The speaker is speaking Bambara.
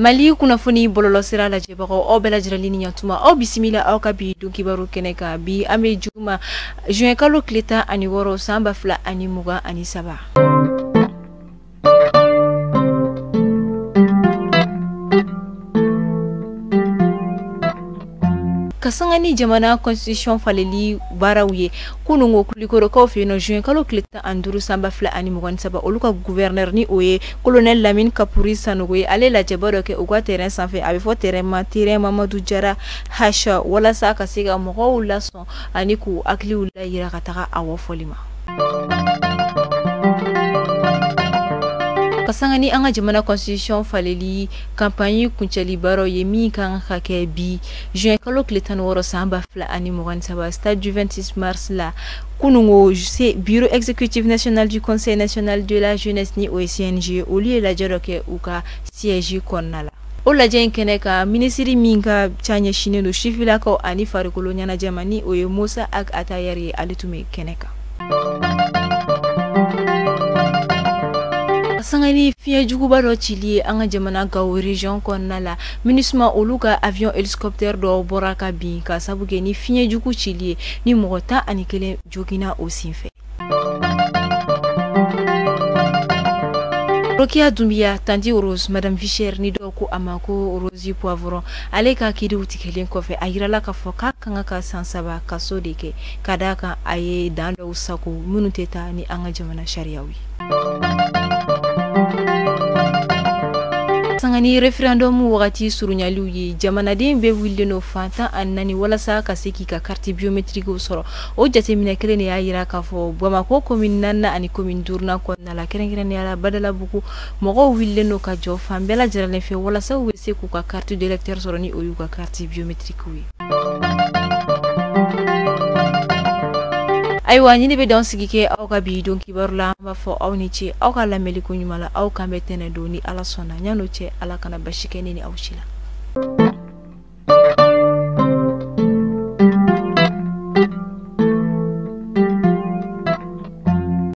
Mali kunnafoni bɔlɔlɔsira lajɛbagaw, aw bɛɛ lajɛlen ni ɲantuma, aw bisimila aw ka bi don kibaru kɛnɛ kan. Bi an bɛ juma juin kalo tile 16 san 2023. Ka sanga ni jamana constitution faleli baaraw ye kunungo Kulikɔrɔkaw fɛ yen nɔ juin kalo tile 15 san 2023, olu ka gouverneur ni o ye colonel Lamine Kapuri Sanogo ye, ale lajɛba dɔ kɛ u ka terrain sanfɛ, a bɛ fɔ terrain ma terrain Mamadu Jara H, walasa ka se ka mɔgɔw lasɔn ani k'u hakiliw layira ka taga awɔ fɔli ma. Ka sanga ni an ka jamana constitution faleli campagne kuncɛli baaraw ye min kan ka kɛ bi juin kalo tile 16 san 2023 stade du 26 mars la, kunungo bureau exécutif national du conseil national de la jeunesse ni o ye CNJ, olu ye lajɛ dɔ kɛ u ka siège kɔnɔna la. O lajɛ in kɛnɛ kan, minisiri min ka ca ɲɛsinnen don sifilakaw ani farikolo ɲɛnajɛ ma ni o ye Musa Ag Attaher ye, ale tun bɛ kɛnɛ kan. Sanga ni fiɲɛ juguba dɔ cili ye an ka jamana Gao région kɔnɔna la, MINUSMA olu ka avion hélicoptère dɔw bɔra ka bin ka sabu kɛ ni fiɲɛ jugu cili ye ni mɔgɔ 11 joginna o senfɛ. Rokia Doumbia, Tanti Rose, Madame Vichère ni dɔw ko a ma ko Rosie Poivron, ale ka kiiriw tigɛlen kɔfɛ a yirala k'a fɔ k'a kan ka san 3 kaso de kɛ ka d'a kan a ye dan dɔw sago minnu tɛ taa ni an ka jamana sariyaw ye. Sanga ni référendum wagati surunyaliw ye, jamanaden bɛɛ wulilen don fan 14 walasa ka se k'i ka carte biométrique sɔrɔ. O jateminɛ kelen de y'a yira k'a fɔ Bamakɔ commune 4 ani commune 5nan kɔnɔna la, kɛrɛnkɛrɛnnenya la Badalabugu, mɔgɔw wulilen don ka jɔ fan bɛɛ lajɛlen fɛ walasa u bɛ se k'u ka carte d'électeur sɔrɔ ni o y'u ka carte biométrique ye. Ayiwa, ɲini bɛ dan sigi kɛ aw ka bi don kibaru la, an b'a fɔ aw ni ce aw ka lamɛnli ko ɲuman la, aw kan bɛ tɛnɛ don ni Ala sɔnna. Ɲan'o cɛ, Ala kana basi kɛ ne ni aw si la.